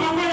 Ọmọ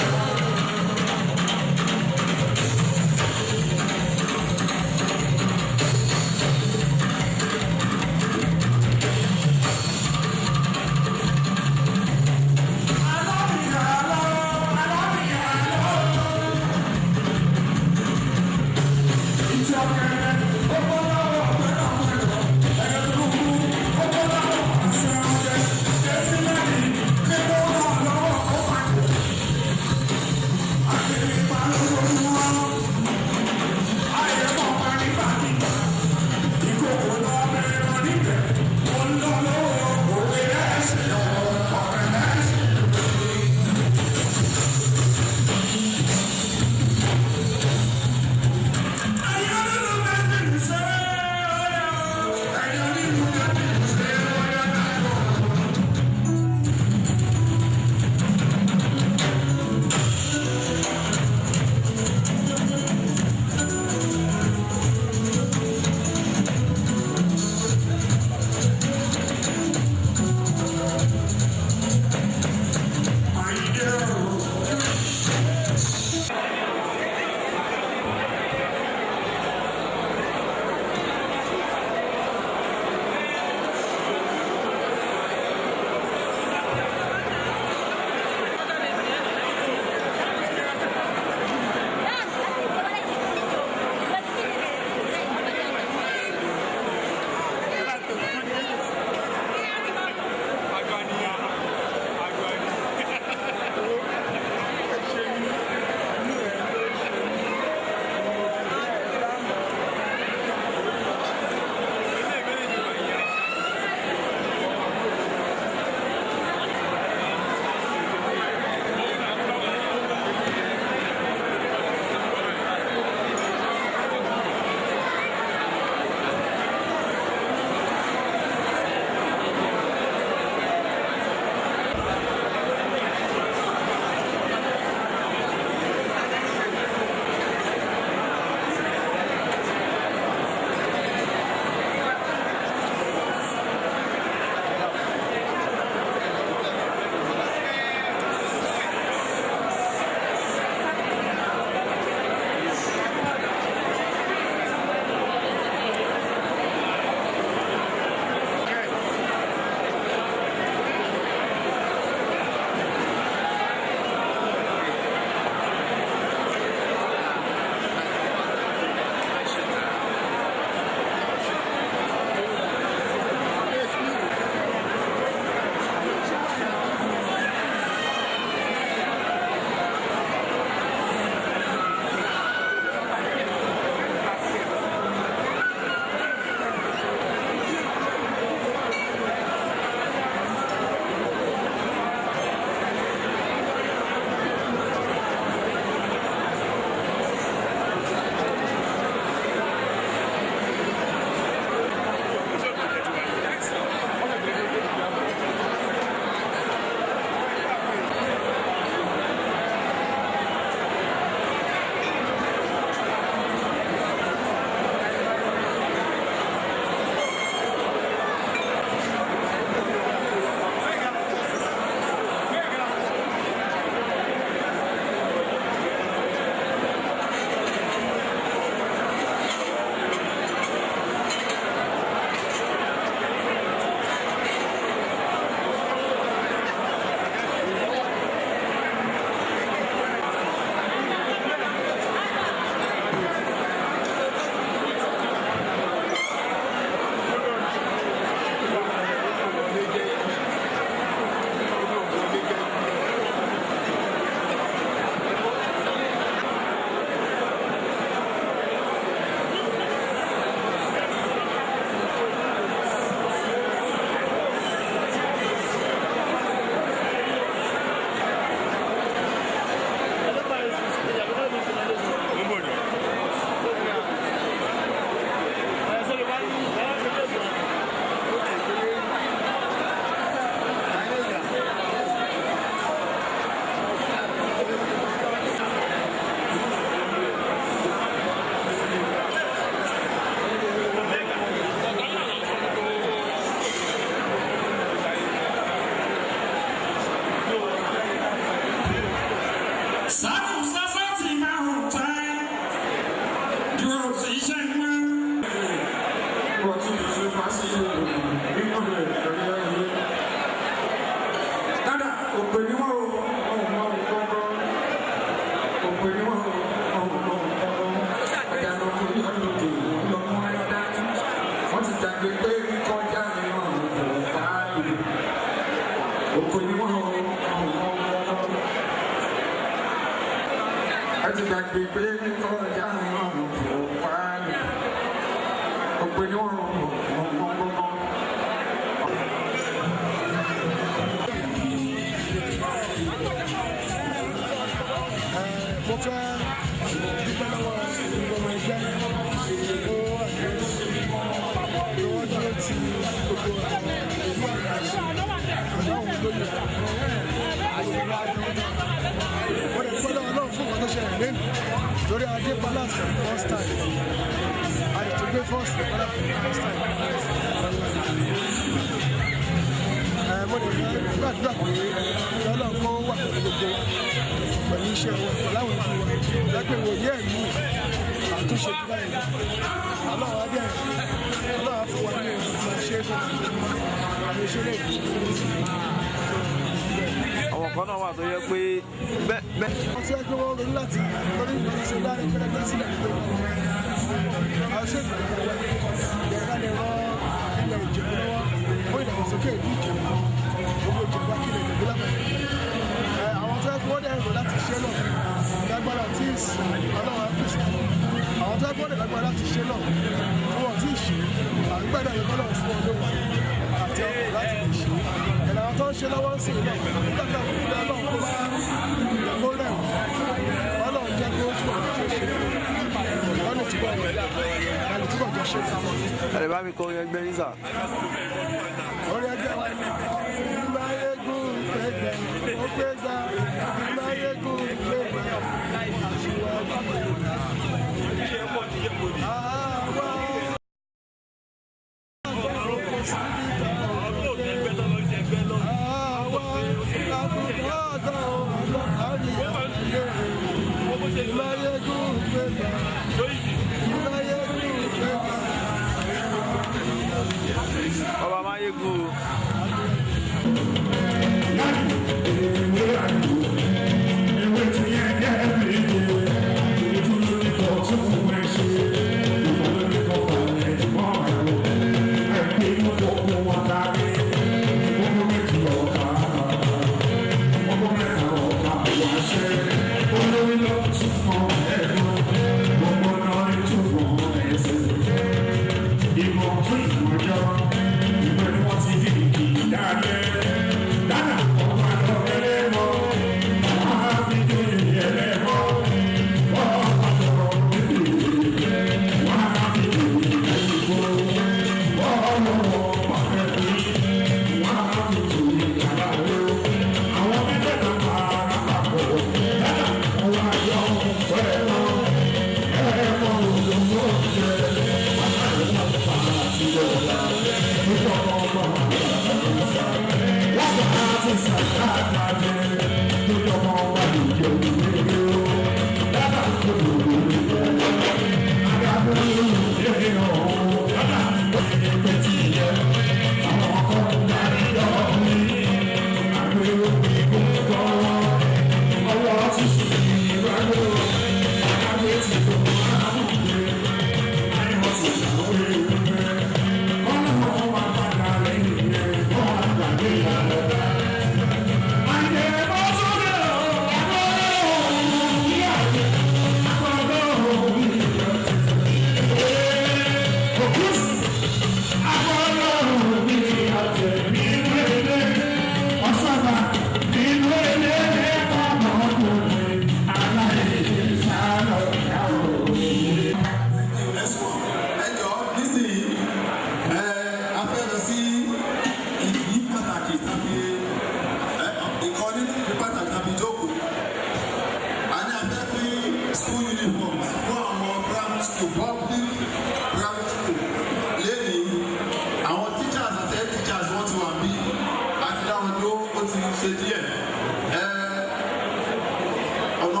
ọ̀nà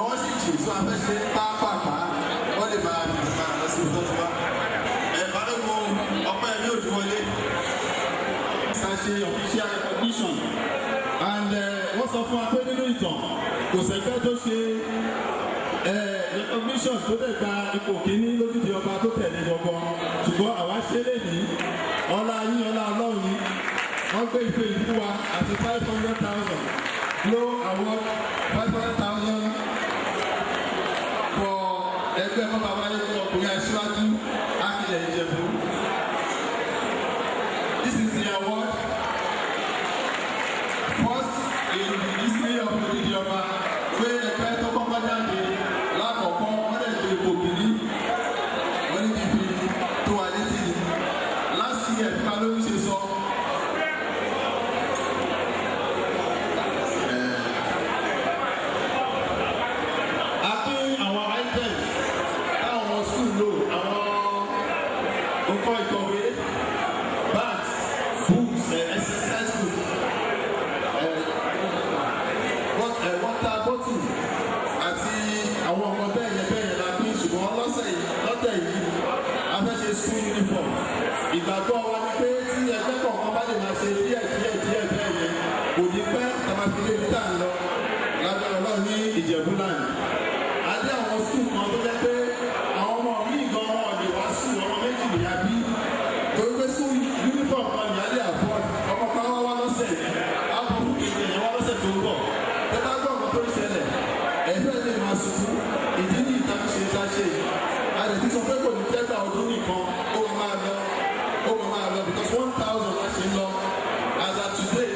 máa fẹ́ ṣe pápápá wọ́n lè máa tètè máa lọ sí ìtọ́jú wa. Balógun ọpẹ́ ní òdu wọlé. ṣe official recognition and wọ́n sọ fún wa pé nínú ìtàn kò sẹ́gbẹ́ tó ṣe recognition tó dẹ̀ gba ipò kíní lójúde ọba tó tẹ̀lé gbọ̀ngàn ṣùgbọ́n àwa ṣe lè ní ọlá yín ọlá ọlọ́run ni wọ́n gbé ife ìlú wa àti 500,000 Glow award 500,000 for ẹgbẹ́ bàbá wáyé fún ọkùnrin aṣíwájú Akilẹ̀ Ìjẹ̀bú. This is the award first in the history of odidi ọba pé ẹgbẹ́ tó kọ́kọ́ jáde lákọ̀ọ́kọ́ wọ́n lè lo ipò kìíní wọ́n ní kí fi tó wa létí ni last year nípa lórí ṣe sọ. A pín àwọn items táwọn school lò àwọn nǹkan ìkọ̀wé bags books exercise books water bottle àti àwọn ọmọ bẹ́ẹ̀ la pín ṣùgbọ́n lọ́tẹ̀ yìí a fẹ́ ṣe school uniform. Ìgbàgbọ́ wa ni pé tí ẹgbẹ́ kọ̀ọ̀kan bá lè máa ṣe díẹ̀ bẹ́ẹ̀ yẹn kò ní pẹ́ tàbí débi tá à ń lọ lábẹ́ ọlọ́run ní Ìjẹ̀bú land. Adé àwọn school kan tó jẹ́ pé àwọn ọmọ míì gan wọn lè wá sí ọmọ méjì nìyá bí torí pé school uniform kan ní alẹ́ afford ọmọ kan wá lọ́sẹ̀ àwọn ọmọ kékeré yẹn wá lọ́sẹ̀ tó ń bọ̀ tẹ́tà gbọ́ ọmọ tó ń ṣẹlẹ̀ ẹ̀fẹ́ lè máa ṣubú ìdí ní ìtàkùnṣe ìtàṣe àti ti sọ pé kò ní tẹ́gbà ọdún nìkan ó máa lọ because 1,000 wá ṣe ń lọ as of today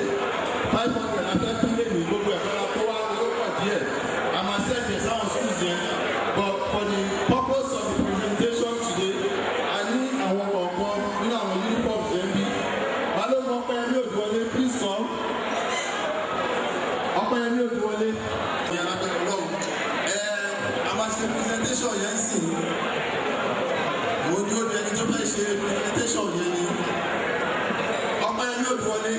500 afẹ́ pínlẹ̀ ní gbogbo ẹ̀fọ́ la kó wá lọ́pọ̀ díẹ̀ a máa ṣẹ̀ṣẹ̀ sáwọn schools yẹn but for the purpose of the presentation today a ní àwọn kọ̀ọ̀kan nínú àwọn uniforms yẹn bí Balógun Ọpẹ́yẹmí Òdùwọlé please come Ọpẹ́yẹmí Òdùwọlé. Ìyàrá pẹ̀lú ọlọ́run a máa ṣe presentation yẹn sì mo ní ó di ẹni tó fẹ́ ṣe presentation yẹn ni Ọpẹ́yẹmí Òdùwọlé.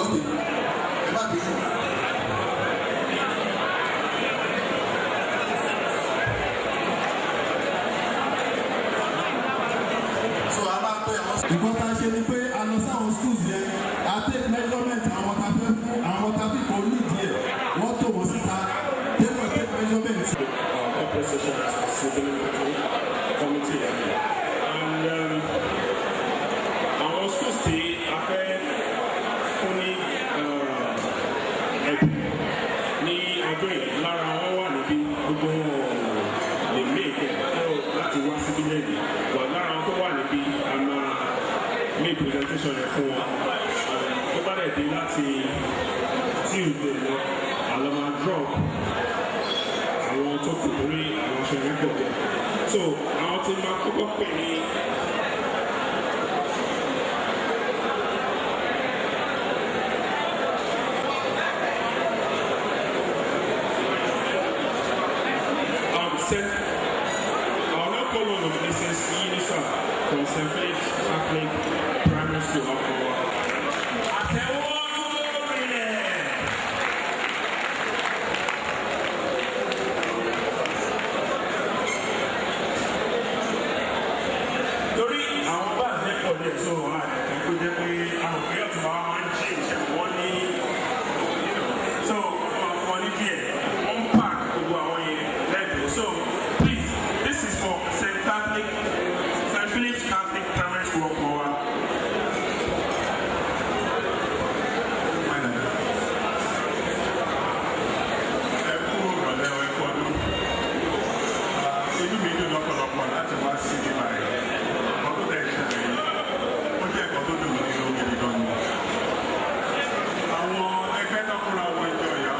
Ok, ẹ bá bí. So a máa pè àwọn. Nǹkan tá a ṣe ni pé a lọ sáwọn schools yẹn a take measurement àwọn tá a fẹ́ fún àwọn tá a fi kò nídìí ẹ̀ wọ́n tó wọ́n síta take measurement. Appreciation as a civil committee and our schools stay after fully ní ọdún yìí lára wọn wà níbí gbogbo lè méèkì láti wá síbí lẹ́yìn wà lára wọn tó wà níbí a máa make presentation yẹn fún wọn tó bá dẹ̀ dé láti Tuesday lọ àlọ́ máa drop àwọn tó kù lórí àwọn ṣẹ̀rí pọ̀ so àwọn tí máa kọ́kọ́ pè ní our now call on Mrs. Unisa from St. Philip's Catholic Primary School Akọwa. So I could definitely I'm aware to our man change and one so one year one pack of our level. So please, this is for St. Philip's Catholic Primary School Akọwa. Àwọn ẹgbẹ́ tó kúra wọ ìjọ ìyá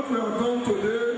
What we have done today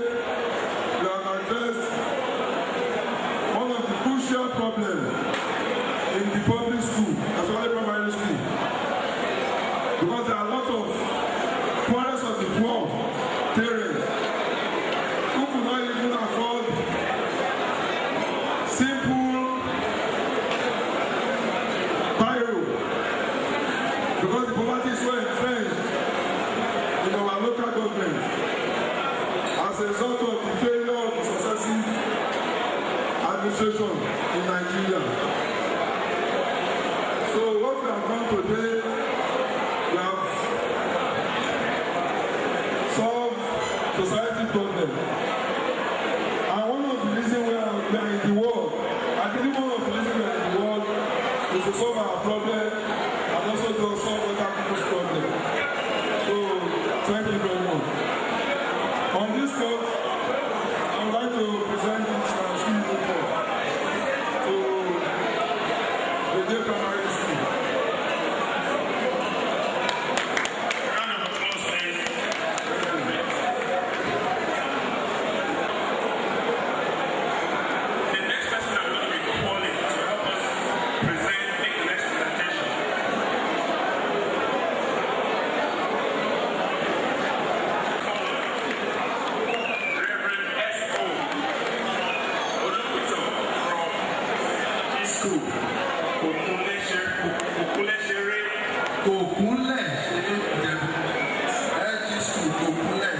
as a result of the failure of the successive administration in Nigeria. So what we have done today, we have solved society problem. And one of the reasons we are in the world, I believe one of the reasons we are in the world is to solve our problem and also to solve other people's problem. So thank you very much. On this note, I would like to present this school report to the Day Primary School. Round of applause, please. The next person I'm going to be calling to help us make the next presentation. Reverend S.O. Olupito from G School, Okunlesere. Òkúnlẹ̀ ṣe jẹ̀bú LG School Òkúnlẹ̀.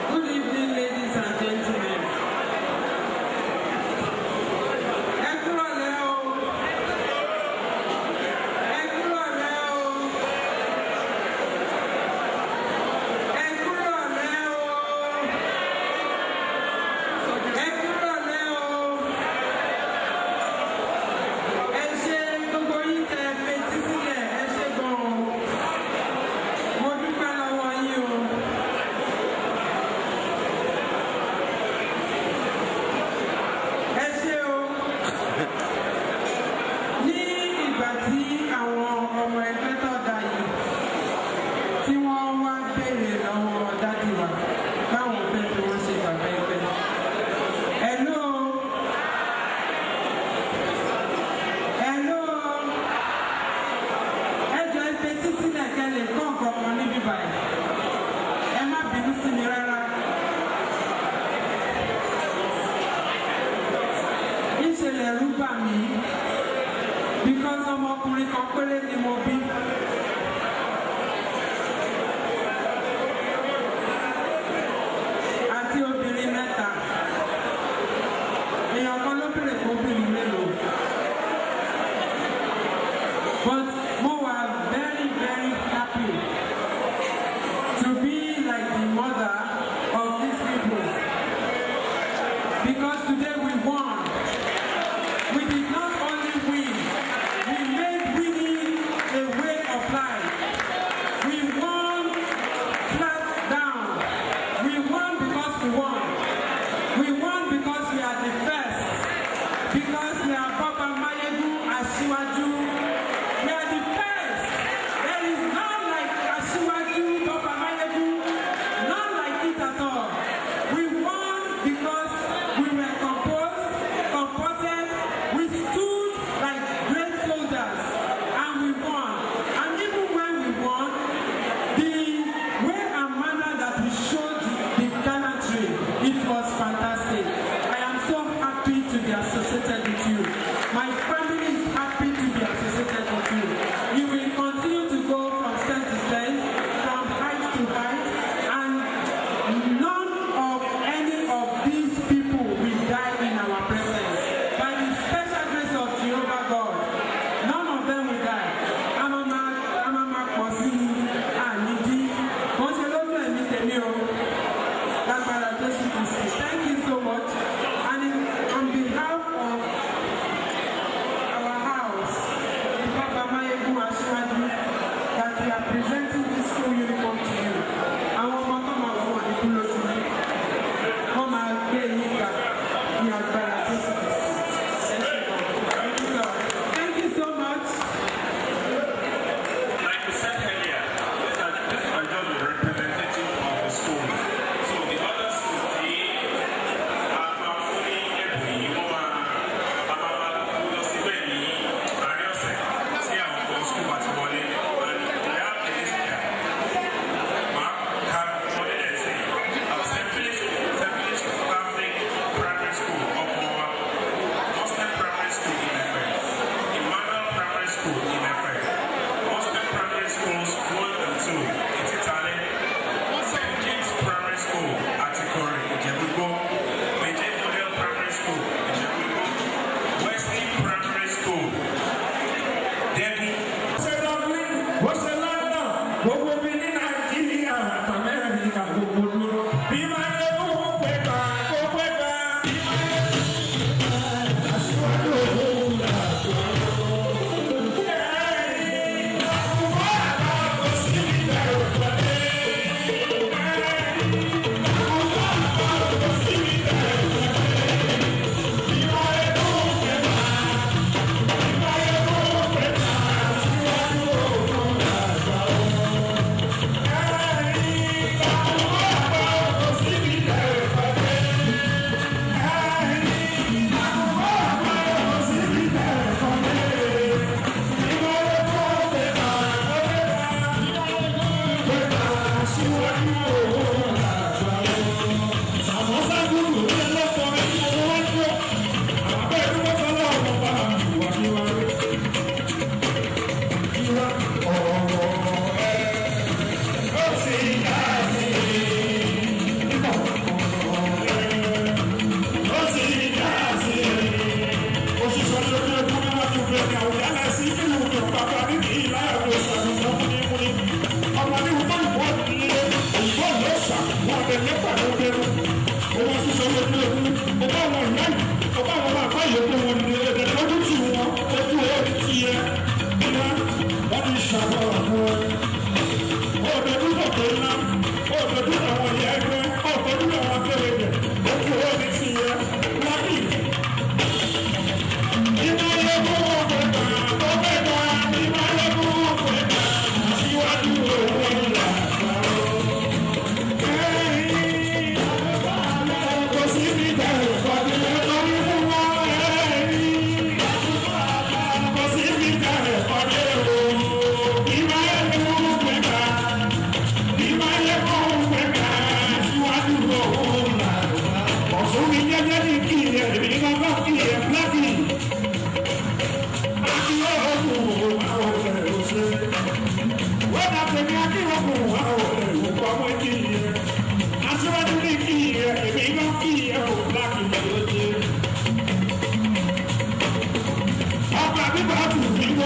Good evening, ladies and gentlemen. Ẹ kúrọ̀lẹ́ o. Ẹ kúrọ̀lẹ́ o. Ẹ kúrọ̀lẹ́ o. Ẹ kúrọ̀lẹ́ o. Ẹ ṣé gbogbo yín tẹ́ ẹ fetí sílẹ̀, ẹ ṣé gan-an. Mo dúpẹ́ lọ́wọ́ yín o. Ẹ ṣé o. Ní ìgbà tí àwọn ọmọ ẹgbẹ́ tó dá yìí tí wọ́n wá béèrè lọ́wọ́ dádì wa báwọn fẹ́ fi wọ́n ṣe bàbá ẹgbẹ́. Hello. Hello. Ẹ jọ̀ọ́ ẹ fetí sílẹ̀ kẹ́ lè kọ́ nǹkan kan níbí báyìí. Ẹ má bínú sí mi rárá. Ìṣẹ̀lẹ̀ ẹ̀rù bà mí because ọmọkùnrin kan péré ni mo bí. Àti obìnrin mẹ́ta. Èèyàn kan ló bèrè fún obìnrin mélòó. But mo wà very very happy to be like the mother of these people because today we won. We did not only win, we made winning a way of life. We won flat down. We won because we won. We won because we are the first. Because we are Baba Mayegun Asiwaju. We are the first. There is none like Asiwaju, Baba Mayegun, none like it at all. We won because we were composed, comported, we stood like great soldiers, and we won. And even when we won, the way and manner that we showed the gallantry, it was fantastic. I am so happy to be associated with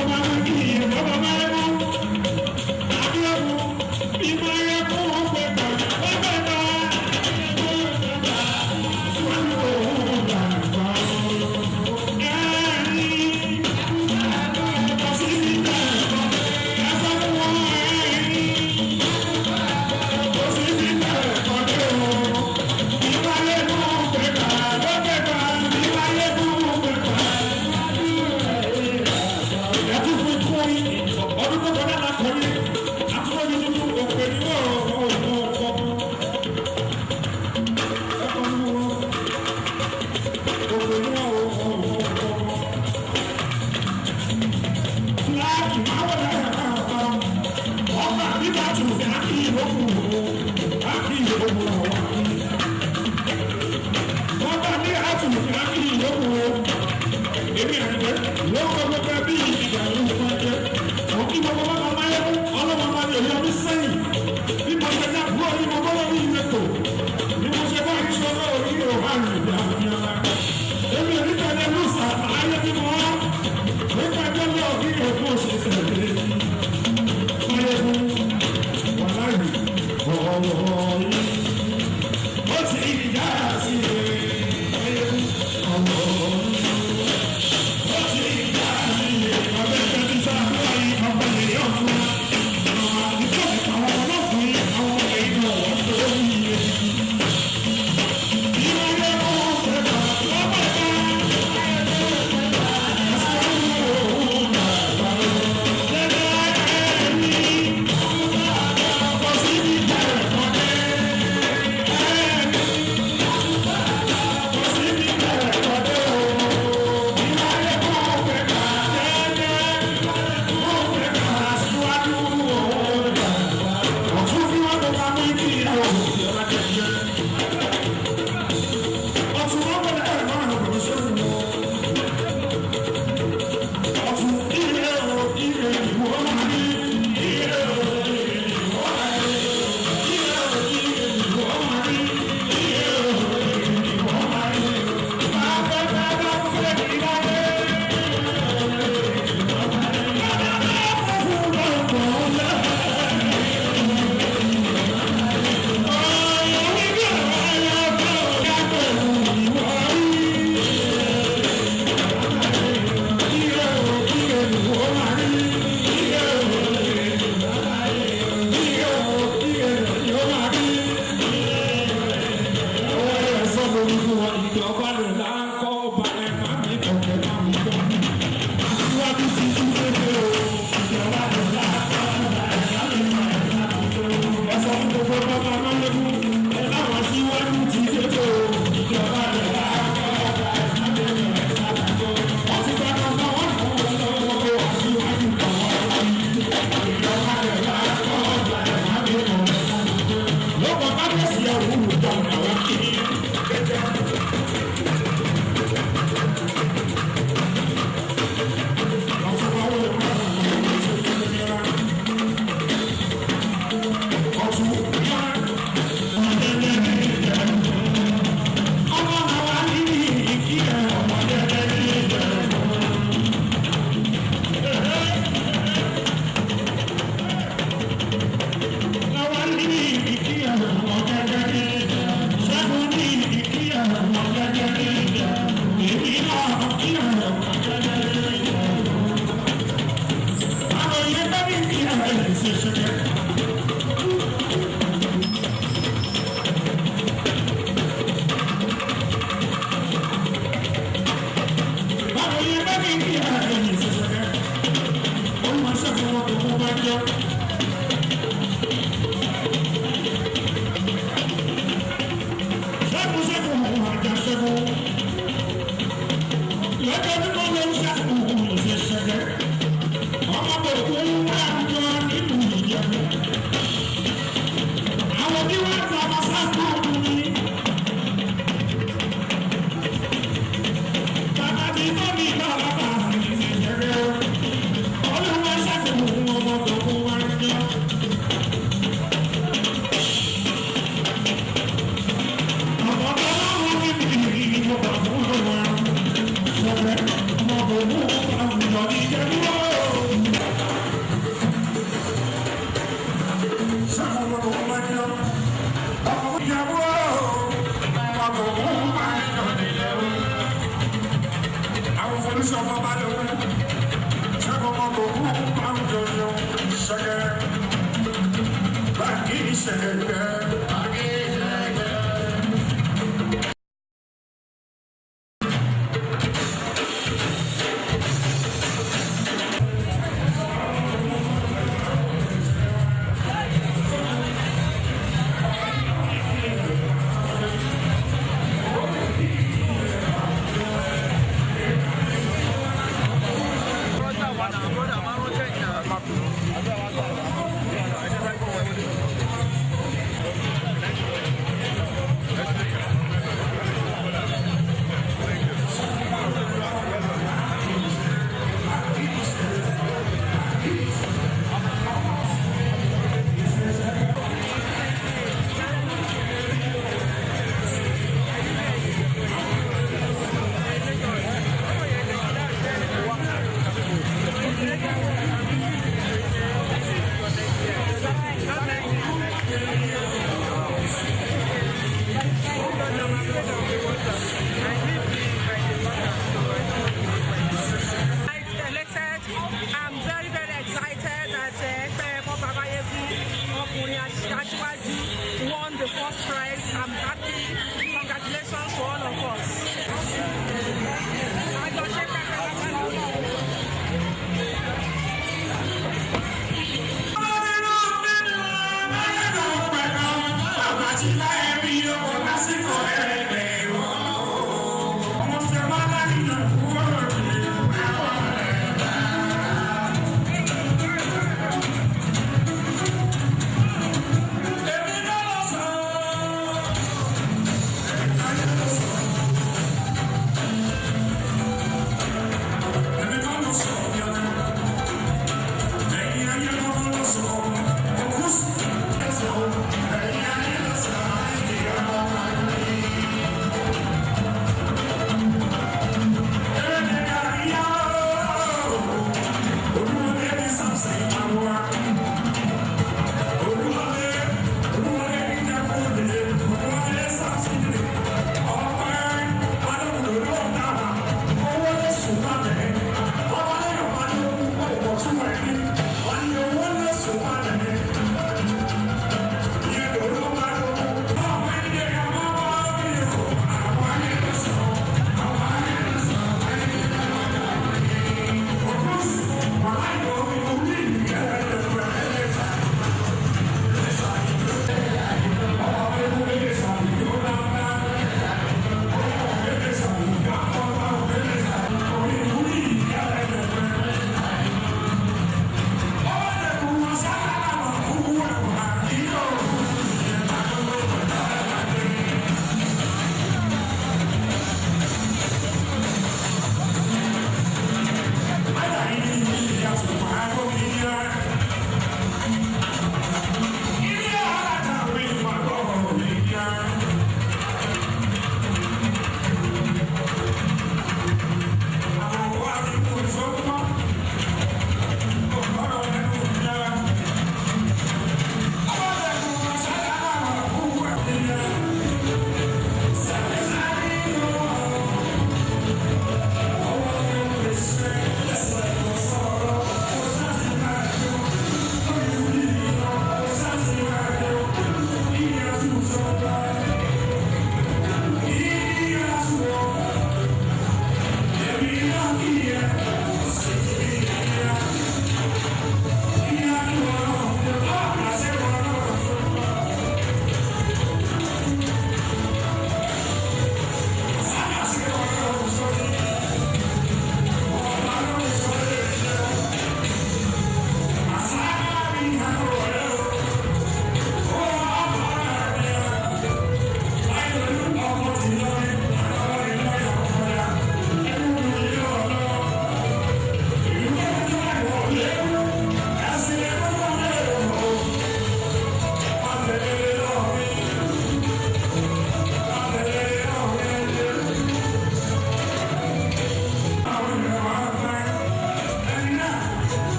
Ọmọ ọmọ bá lóun ṣẹ́gun ọmọ tó kú pàrọ̀ jọjọ ṣẹ́gẹ́ báàgì ṣẹ́gẹ́.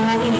Thank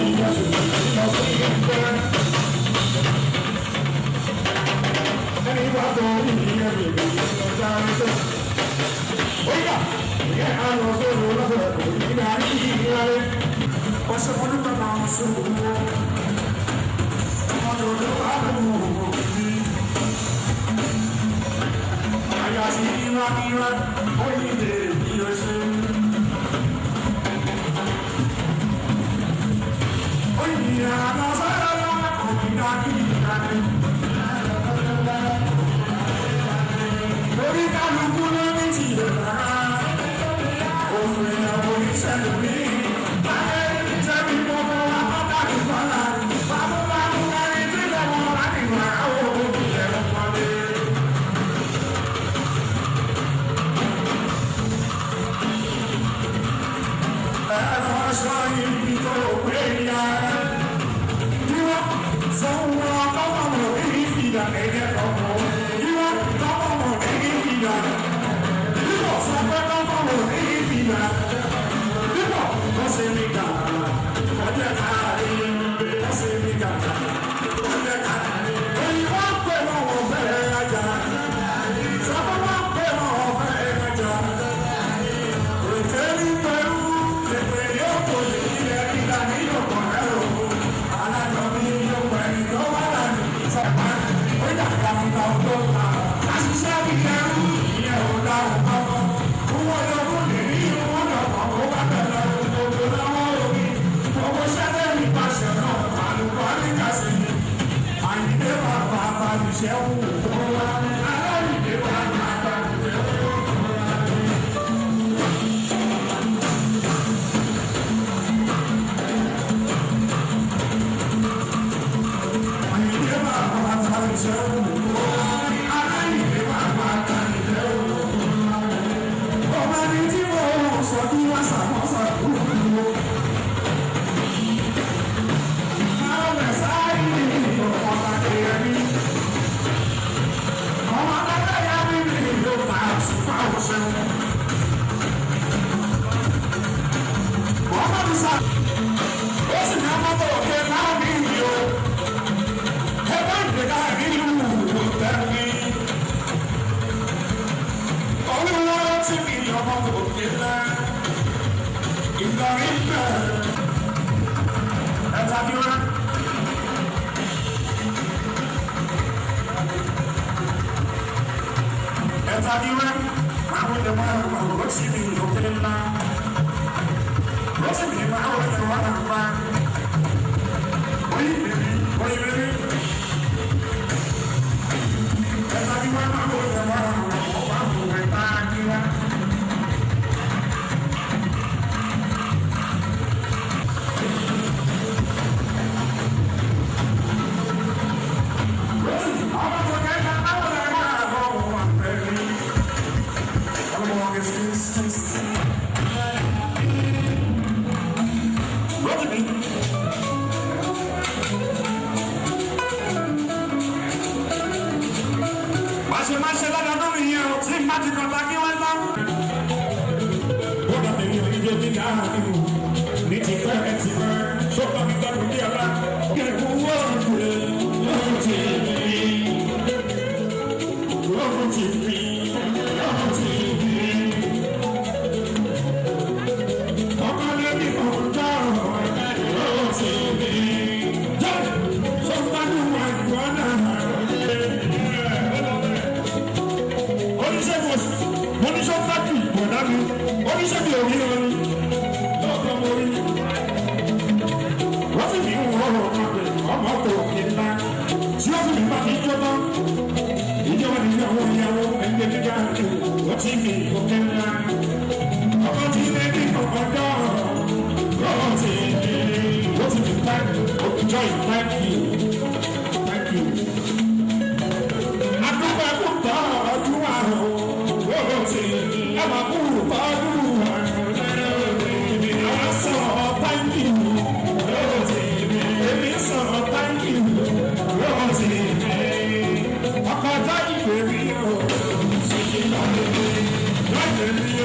you.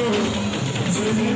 Somewhere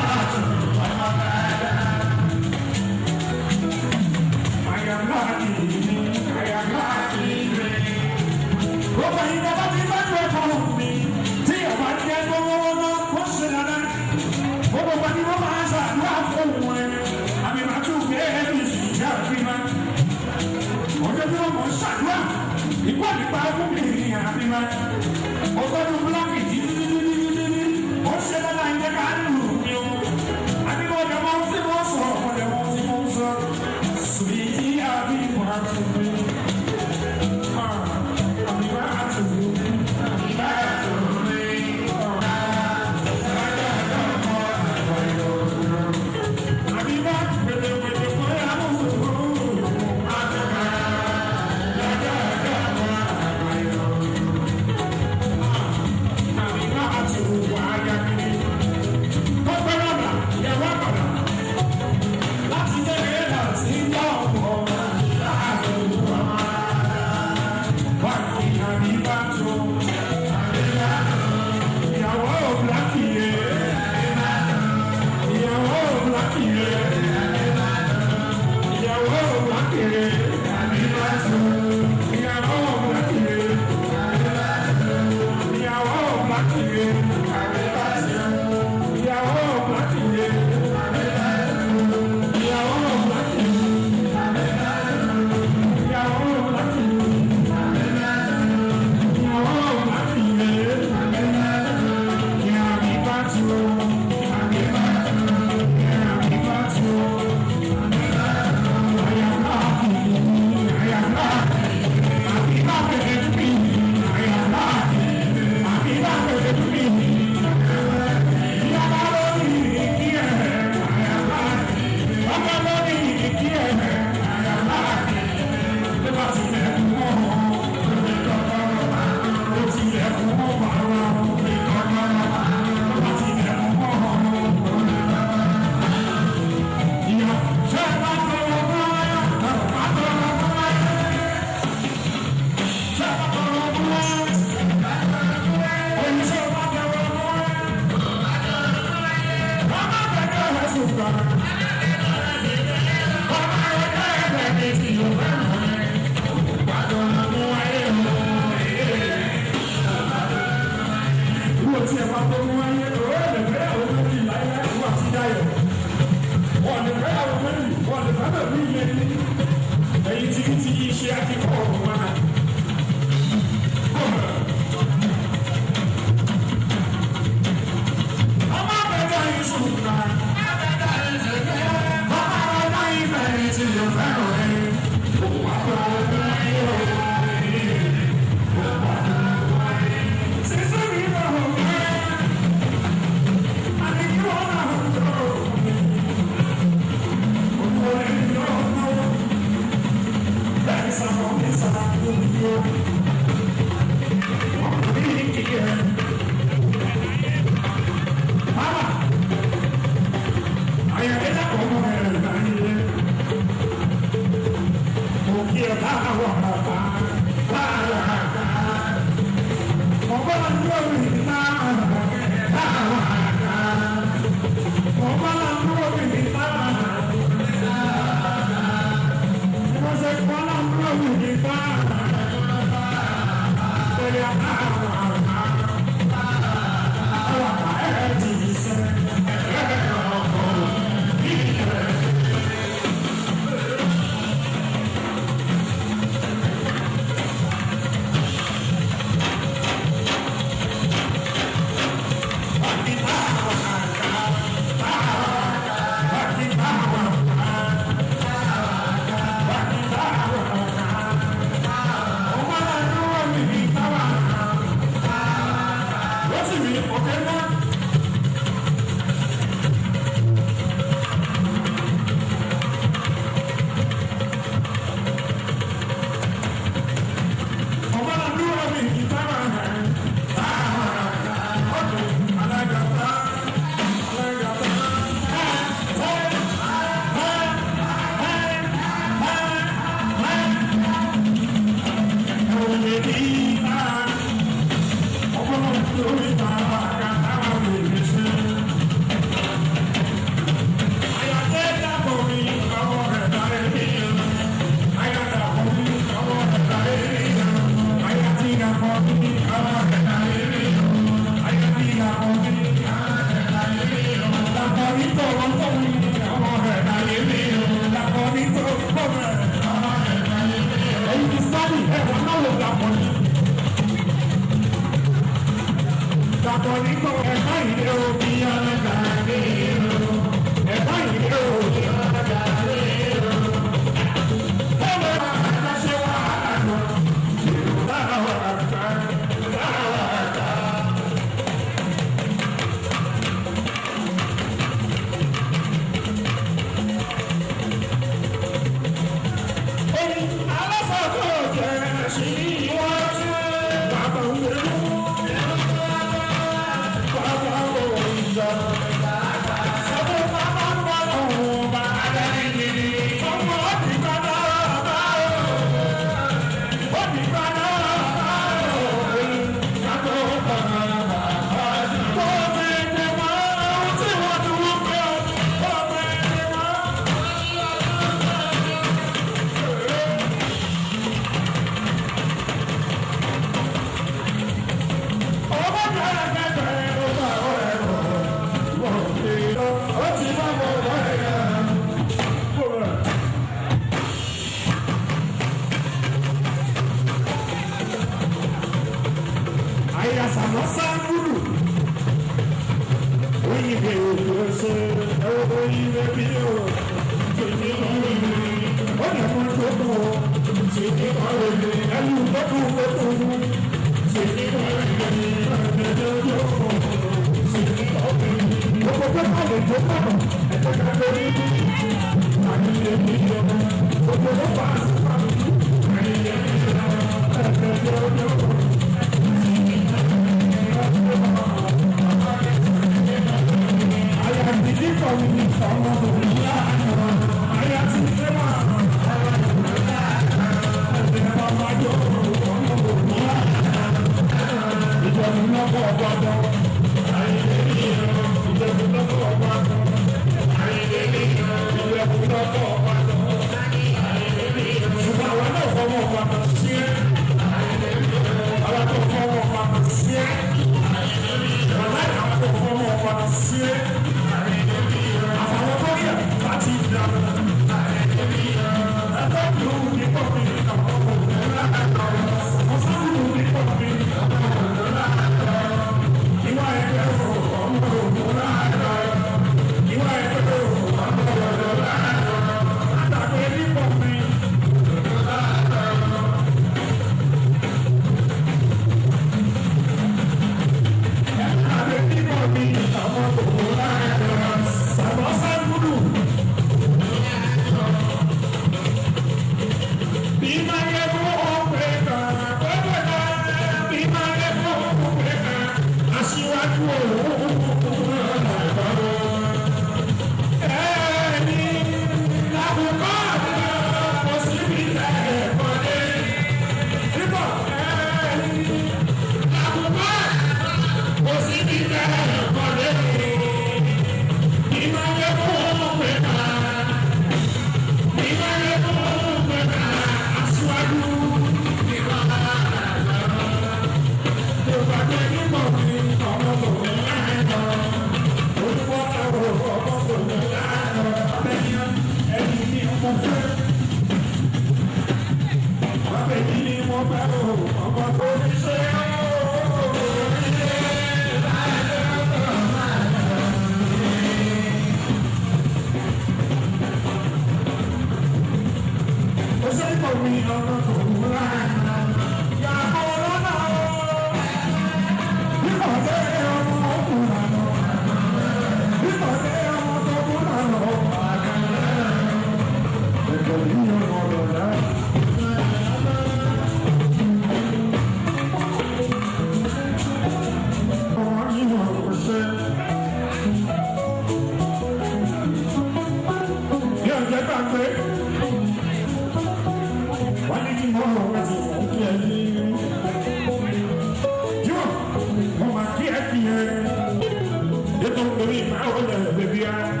Baby, I'm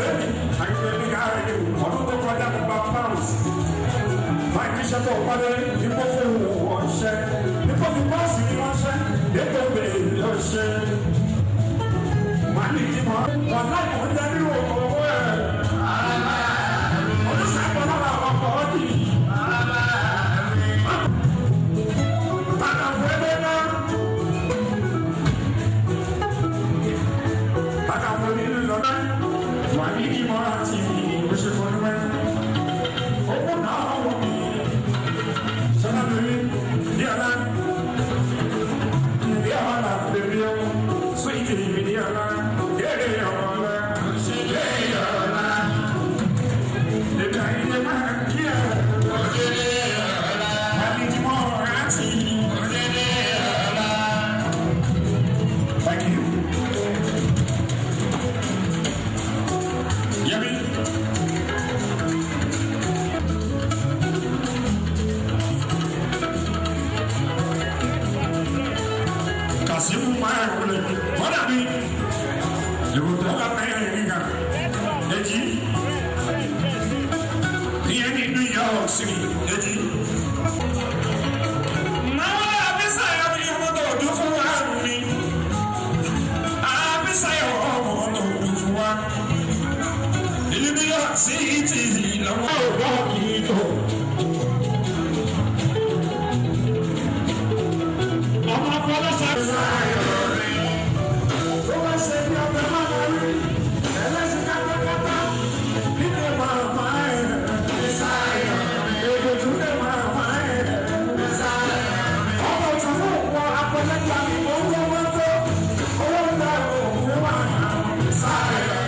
Fẹ́mi, àyìnbó ní káàrí ọdún tó kọjá tó gba pounds. Máa ní iṣẹ́ tó pàdé nípò fún ọ̀ṣẹ́. Nípò fún bọ́ọ̀sì ní ọ̀ṣẹ́, ètò bèrè ọ̀ṣẹ́. Màá ní kí mọ́, ọ̀nà ìkọ̀jẹ́ nínú owó ẹ̀. Ọdún sábà lára ọkọ̀ ọdún. Bàtà fún ẹgbẹ́ náà. Bàtà fún nínú lọ́dọ̀. Wà ní kí mọ́ àti ìgbésẹ̀ fún ẹgbẹ́. Owó náà wọ̀ mí. Sọ́nà lórí ní ọ̀la. Ní ọ̀la bèbí o. Sweet ìbí ní ọ̀la. Yéèrè ọ̀la. Ṣèlè ọ̀la. Lèmi àyè máa kí ẹ̀. Òjèlè ọ̀la. Wà ní kí mọ́ àti. Òjèlè ọ̀la. Thank you. Yummy. Kasimu maa wule, mana bi? Yóò tó ka pẹ́yẹ yìí kan. Eji. Iye ni New York City. Eji. Mama abisaya mi ọmọdé ọdún fún wa mi. Abisaya ọmọdé ọdún fún wa. Ìlú New York City lọ́wọ́ ọ̀rọ̀ kìí tó. Ọmọ afọlọ́sọ sáyọ̀ rẹ̀. Tó bá ṣe bí ọbẹ̀ máa ma rí. Ẹlẹ́sìn kápákápá. Nílé máa ma ẹ̀. Sáyọ̀ rẹ̀. Èdè tún lè máa ma ẹ̀. Sáyọ̀ rẹ̀. Ọmọ ìtàkùn òkú apẹlẹ́gbà mi ò ń wọ́n tó. Owó ń dá òkú wà. Sáyọ̀ rẹ̀.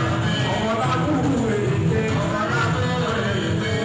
Ọmọ lábúrú èdè. Ọmọ lábúrú èdè.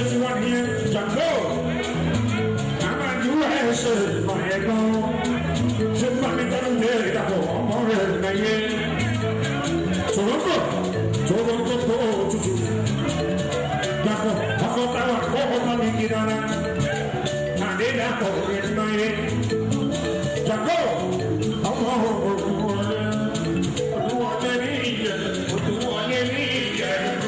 ti wá nìyẹn jàǹdó àmàlù ẹsẹ̀ ìmọ̀-ẹ̀gbọ́n ṣé pàmì tẹ́lẹ̀ ń lé ìdàpọ̀ ọmọ rẹ̀ lẹ́yẹ Toronto tó tutù dàpọ̀ ọkọ̀ táwọn àkọ́kọ́ bá mi kí dára nàdé dàpọ̀ rẹ̀ lẹ́yẹ jàǹdó ọmọ òògùn wọlé olúwọlé ní ìyẹn olúwọlé ní ìyẹn.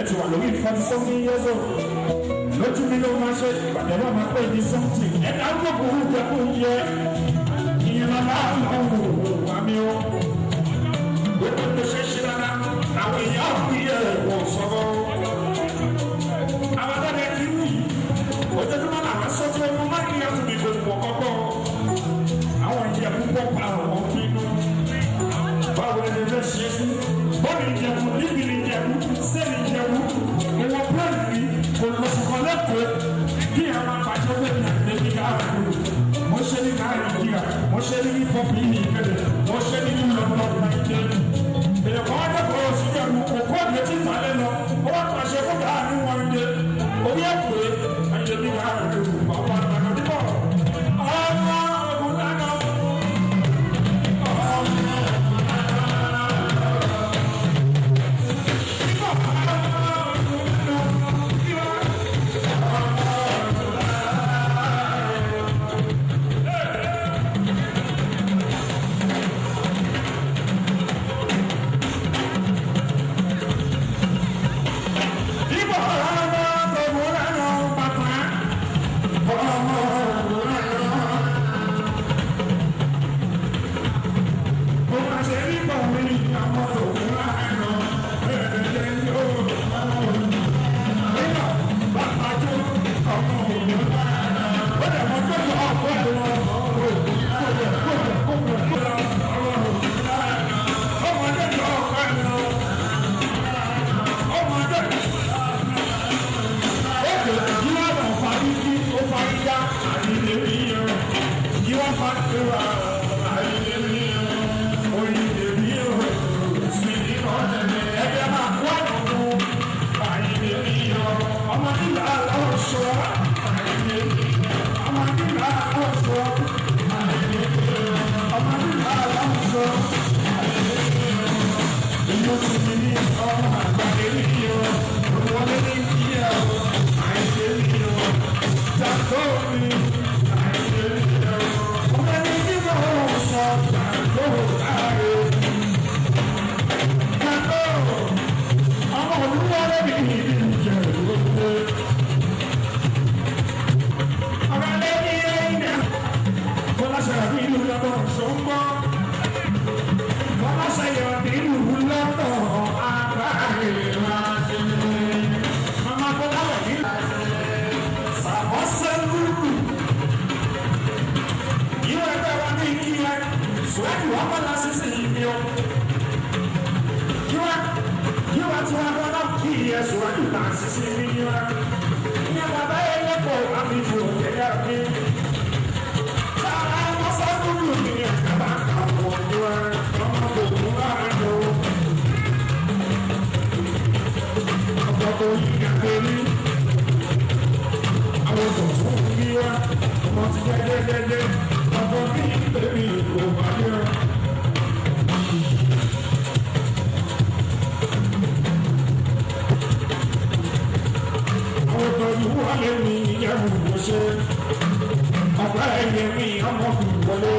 ẹ ti wà lórí 47 years old lójú mi ló máa ṣe ìpàdé náà máa pè ní something ẹ̀dá gbogbo oúnjẹ kò yẹ ìyẹn máa ń wò wá mi o gbogbo tó ṣe ṣe rárá àwọn èèyàn àbúrò yẹ wọ́n sọ̀rọ̀ àwọn adájọ́ ti wù yìí ojoojúmọ́ làwọn sọ́jọ́ ọmọ má kí yàtọ̀ mi gbogbo ọkọ̀ àwọn ìjẹ̀bú pọ̀ pa àwọn pinnu báwo ni ẹ ṣe sí bọ́ọ̀lù ìjẹ̀bú níbi ìjẹ̀bú sẹ́ẹ̀lì ìjẹ̀bú ìwọ̀n pẹ́ẹ́lì olùsọ̀kọ̀ lẹ́kọ̀ọ́ kí ẹ máa bàjẹ́ wẹ̀ ní àgbẹ̀bí káàkiri mo ṣe ní nàìjíríà mo ṣe ní hip-hop yìí ìkẹlẹ̀ mo ṣe ní lọ́dọ̀ nàìjíríà èèyàn kan wájú kọ́ sí ìjẹ̀bú òkú ọ̀dẹ̀ tí ìtàlẹ́ lọ ó wá pàṣẹ kó bá àánú wọn dé orí ẹ̀kọ́ àgbẹ̀bí káàkiri bàbá àgbàdo ọmọ ọ̀gùn dáná. Ọ̀pá ẹ̀yẹ mi ọmọkùnrin wọlé.